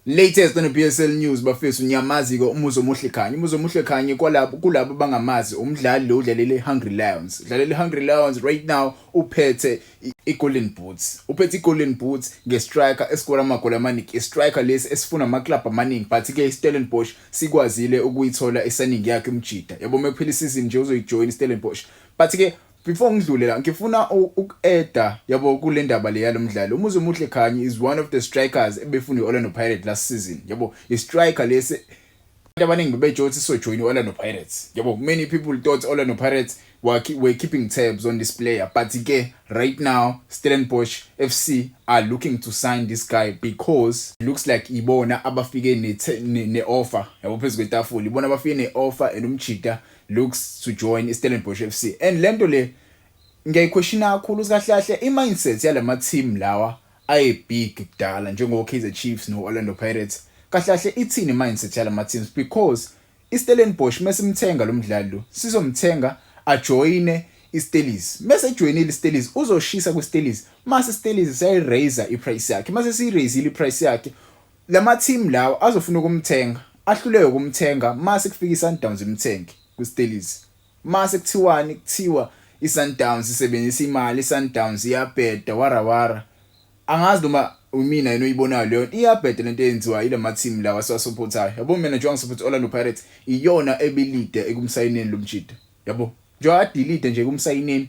Latest on PSL News, bafethu. Niyamazi ke uMuzomuhle Khanye. UMuzomuhle Khanye, kwalabo kulabo bangamazi, umdlali lo udlalele Hungry Lions. Udlalele Hungry Lions, right now uphethe i-Golden Boots. Uphethe i-Golden Boots nge-striker eskora amagoli amaningi. I-striker lesi esifuna ama-club amaningi, but ke iStellenbosch sikwazile ukuyithola i-signing yakhe umjida. Yabo, mekuphela isizini nje uzoyijoin iStellenbosch. But ke before ngidlule la, ngifuna uku-adda, yabo, kule ndaba le yalomdlalo. UMuzomuhle Khanye is one of the strikers ebefuna iOrlando Pirates last season. Yabo, i-striker lesi abantu abaningi bebejola ukuthi sizojoin iOrlando Pirates. Yabo, many people thought Orlando Pirates were keeping tabs on this player, but ke right now Stellenbosch FC are looking to sign this guy because it looks like ibona abafike ne offer, yabo, phezulu kwetafula. Ibona abafike ne offer and umjida looks to join iStellenbosch FC. And lento le ngiyayiquestiona kakhulu kahle kahle, i-mindset yalama team lawa aye big kudala njengo Kaizer Chiefs no Orlando Pirates. Kahle kahle ithini mindset yalama teams? Because iStellenbosch mesimthenga lo mdlali lo, sizomthenga ajoyine iStellies. Mase ejoyinile iStellies, uzoshisa kwiStellies. Mase iStellies siyayiraise iprice yakhe. Mase siyiraisile iprice yakhe, lama team lawa azofuna ukumthenga ahluleke ukumthenga. Mase kufika iSundowns imthenge kwiStellies, mase kuthiwani? Kuthiwa iSundowns isebenzisa imali, iSundowns iyabheda, warawara. Angazi noma umina yena oyibonayo leyo iyabheda lento eyenziwa ilama team lawa siwasupportayo. Yabo, mina njengoba ngisupport Orlando Pirates, iyona ebilide ekumsayineni lo mjida. Yabo, njengoba adelide nje kumsayineni,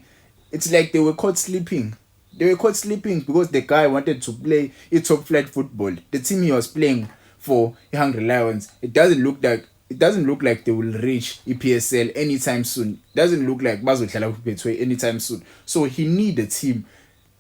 it's like they were caught sleeping. They were caught sleeping because the guy wanted to play i-top flight football. The team he was playing for, i-Hungry Lions, it doesn't look like they will reach i-PSL anytime soon. It doesn't look like bazodlala ku-Betway anytime soon, so he need a team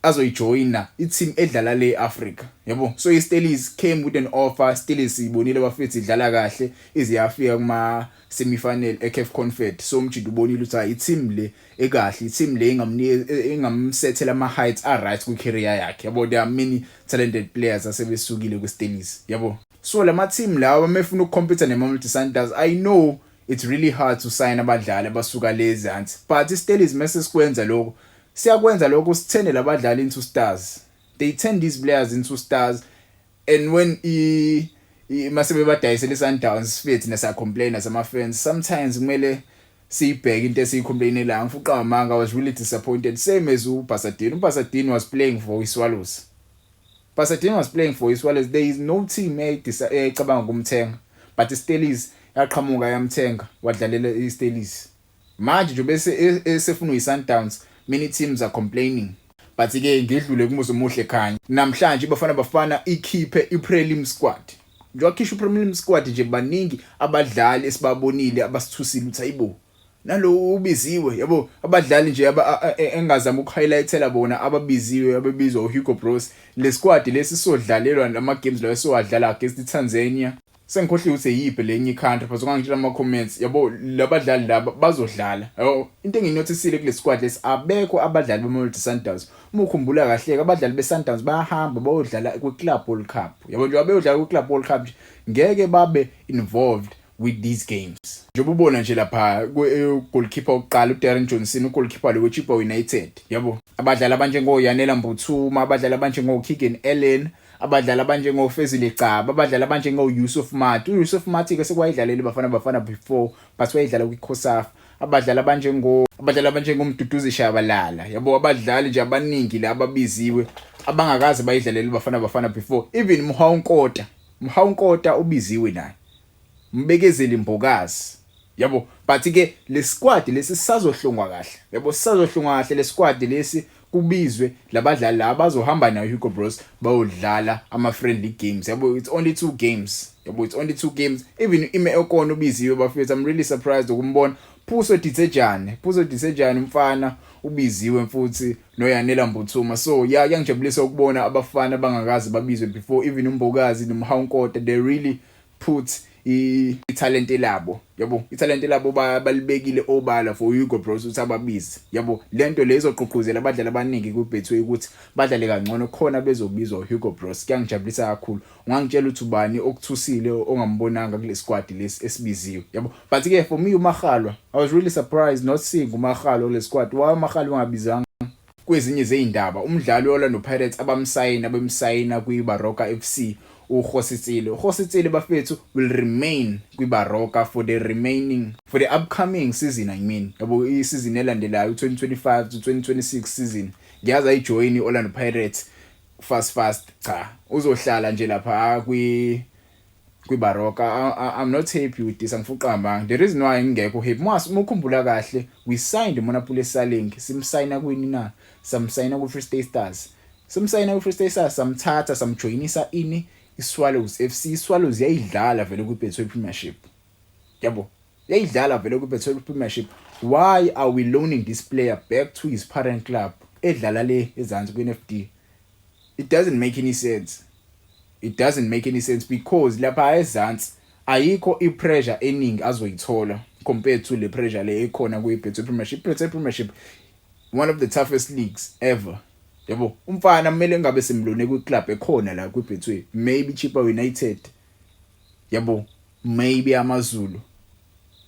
azoyijoyina, i-team edlala le Africa, yabo. So iStellies came with an offer. Stellies sibonile, bafethu, idlala kahle, ize yafika kuma semifinal eCAF Confed. So umjida ubonile ukuthi i-team le ekahle, i-team le engamnika, engamsethela ama heights a right ku career yakhe. Yabo, there are many talented players asebesukile kwiStellies, yabo. So lama team lawa mefuna ukucompete neMamelodi Sundowns, I know it's really hard to sign abadlali abasuka lezansi, but iStellies mase sikwenza lokho, siyakwenza lokho, sithende labadlali into stars. They turn these players into stars, and when i mase bebadayisela iSundowns, sifethu nasa complain as ama fans. Sometimes kumele siyibheke into esiyicomplainela. Ngifuqa amanga, I was really disappointed, same as uBasadien. UBasadien was playing for iSwallows. Basadien was playing for iSwallows. There is no team eyicabanga ukumthenga, but iStellies yaqhamuka yamthenga, wadlalela iStellies. Manje nje bese esefuna uyiSundowns, many teams are complaining. But ke ngidlule kuMuzomuhle Khanye. Namhlanje Bafana Bafana ikhiphe iprelim squad. Njengoba khishwa iprelim squad nje, baningi abadlali esibabonile abasithusile ukuthi ayibo, nalo ubiziwe. Yabo, abadlali nje engazama ukuhighlightela bona ababiziwe, ababizwa uHugo Broos, le squad lesi sodlalelwa nama games lawo esiwadlala against iTanzania. Sengikhohliwe ukuthi eyiphi lenye i-country, but ungangitshela ama comments. Yabo, labadlali laba bazodlala. Yabo, into engiyinotisile kule squad lesi, abekho abadlali beMamelodi Sundowns. Uma ukhumbula kahle, abadlali beSundowns bayahamba bayodlala kwi-Club World Cup. Yabo, njengoba beyodlala kwi-Club World Cup nje, ngeke babe involved with these games. Njengoba ubona nje lapha, goalkeeper okuqala uDarren Johnson, ugoalkeeper lo weChippa United. Yabo, abadlali abanjengo Yanela Mbuthuma, abadlali abanjengo Keegan Allen, abadlali abanjengo Fezile Gcaba, abadlali abanjengo Yusuf Maart. uYusuf Maart ke sekwayidlalela Bafana Bafana before, but wayidlala kwiCOSAFA. Abadlali abanjengoMduduzi Shabalala. Yabo, abadlali nje abaningi la ababiziwe abangakaze bayidlalele Bafana Bafana before. Even Mohau Nkota, Mohau Nkota ubiziwe naye, Mbekezeli Mbokazi, yabo. But ke le squad lesi sisazohlongwa kahle. Yabo, sisazohlongwa kahle le squad lesi, kubizwe labadlali laba bazohamba nayo Hugo Broos bayodlala ama friendly games. Yabo, it's only two games. Yabo, it's only two games. Even Ime Okon ubiziwe, bafethu. I'm really surprised ukumbona. Puso Dithejane, Puso Dithejane umfana ubiziwe futhi, noYanela Mbuthuma. So yeah, kuyangijabulisa ukubona abafana bangakazi babizwe before, even uMbokazi noMohau Nkota. They really put italent labo, yabo, italent labo balibekile obala for Hugo Broos ukuthi ababize. Yabo, lento lezo gqugquzela abadlali abaningi kuBetway ukuthi badlale kangcono khona bezobizwa Hugo Broos. Kuyangijabulisa kakhulu. Ungangitshela ukuthi ubani okuthusile ongambonanga kule squad lesi esibiziwe? Yabo, but ke for me uMakgalwa, I was really surprised not seeing uMakgalwa kule squad. Why uMakgalwa ungabizanga? Kwezinye zeindaba, umdlali weOrlando Pirates abamsayina, bemsayina kwiBaroka FC, uKgositsile. UKgositsile, bafethu, will remain kwiBaroka for the upcoming season, I mean, yabo, i-season elandelayo, 2025 to 2026 season. Ngiyazi ayijoin iOrlando Pirates fast fast. Cha, uzohlala nje lapha kwiBaroka. I'm not happy with this, angifuqamba. The reason why ngingekho happy, mukhumbula kahle, we signed Monnapule Saleng. Simsayina kwini na? Samsayina ku Free State Stars. Simsayina ku Free State Stars, samthatha, samjoyinisa ini? ISwallows FC. ISwallows yayidlala vele ku Betway Premiership, yabo, yayidlala vele ku Betway Premiership. Why are we loaning this player back to his parent club edlala le ezansi ku NFD? It doesn't make any sense. It doesn't make any sense because lapha ezansi ayikho ipressure eningi azoyithola compared to le pressure le ekhona kuyi-Betway Premiership. Betway Premiership, one of the toughest leagues ever, yabo. Umfana kumele ngabe simlone kwi-club ekhona la kwi-Betway, maybe Chippa United, yabo, maybe AmaZulu,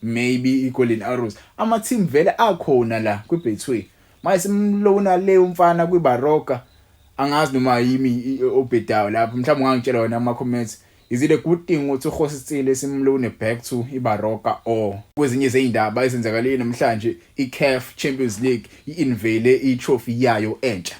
maybe iGolden Arrows, ama team vele akhona la kwi-Betway. Manje simlona le umfana kwiBaroka. Angazi noma yimi obhedayo lapho. Mhlawumbe ungangitshela wena ama comments, is it a good thing ukuthi uKgositsile simlone back to iBaroka? Or kwezinye zezindaba ezenzakalile namhlanje, iCAF Champions League i-unveil i-trophy yayo entsha,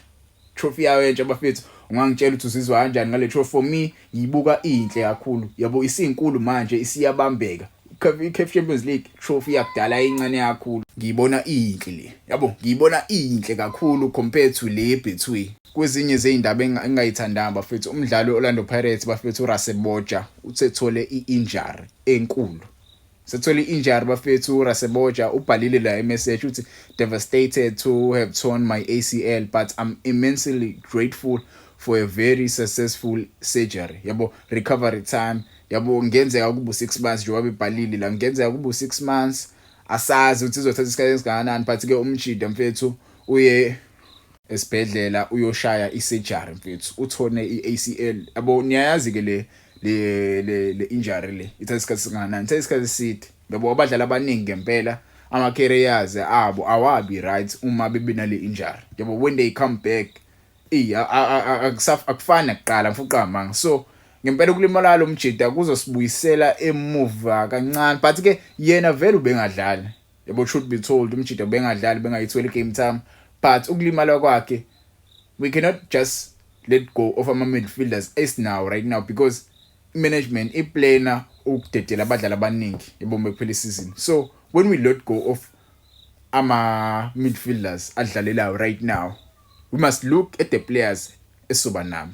trophy yayo entsha. Bafethu, ungangitshela ukuthi uzizwa kanjani ngale trophy? For me, ngiyibuka inhle kakhulu, yabo. Isinkulu manje, isiyabambeka. I-CAF Champions League trophy yakudala incane kakhulu. Ngiyibona inhle le, yabo, ngiyibona inhle kakhulu compared to le Betway. Kwezinye zezindaba engingayithandanga, bafethu, umdlalo we-Orlando Pirates, bafethu, uRasebotja uthethole i-injury enkulu. Sethole i-injury, bafethu. uRasebotja ubhalile la i-message, uthi, "Devastated to have torn my ACL, but I'm immensely grateful for a very successful surgery." Yabo, recovery time, yabo, ngenzeka kuba 6 months, njengoba bebhalile la, ngenzeka kuba 6 months. Asazi ukuthi izothatha isikhathi esingakanani, but ke umjida, mfethu, uye esibhedlela uyoshaya isurgery, mfethu, uthone iACL, yabo. Niyayazi ke le injury le ithatha isikhathi singakanani, ithatha isikhathi eside, yabo. Abadlali abaningi ngempela ama careers abo awabi right uma bebe nale injury, yabo. When they come back, akufani nakuqala, ngifuqa manga. So ngempela ukulimala lo mjida kuzosibuyisela emuva kancane, but ke yena vele ubengadlali, yabo. Truth be told, umjida ubengadlali, bengayitholi game time, but ukulimala kwakhe, we cannot just let go of ama midfielders esinawo right now because management iplana ukudedela abadlali abaningi, yabo, bekuphela isizini. So when we let go of ama midfielders adlalelayo right now, we must look at the players esizoba nabo.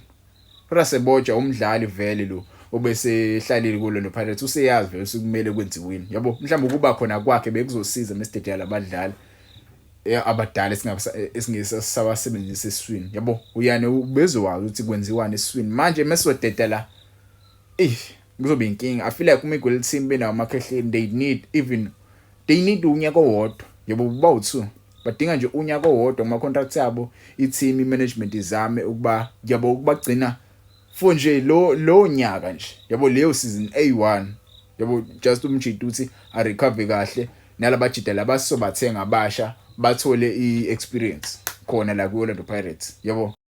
Rasebotja umdlali vele lo obesehlalile kulo Pirates, useyazi vele sekumele kwenziweni, yabo. Mhlawumbe ukuba khona kwakhe bekuzosiza mesidedela labadlali abadala esingesabasebenzisa esiswini, yabo. Uyane ubezowazi ukuthi kwenziwani esiswini. Manje mesizodedela, eh kuzoba inkinga. I feel like uMiguel team benawo amakhehleni, they need, even they need unyaka owodwa, yabo, bawu2 badinga nje unyaka owodwa kuma contracts yabo. I-team, i-management izame ukuba, yabo, ukubagcina for nje lo nyaka nje, yabo, leyo season A1, yabo, just umjida uthi a recover kahle, nalabajida labasobathenga abasha bathole i-experience khona la ku Orlando Pirates, yabo.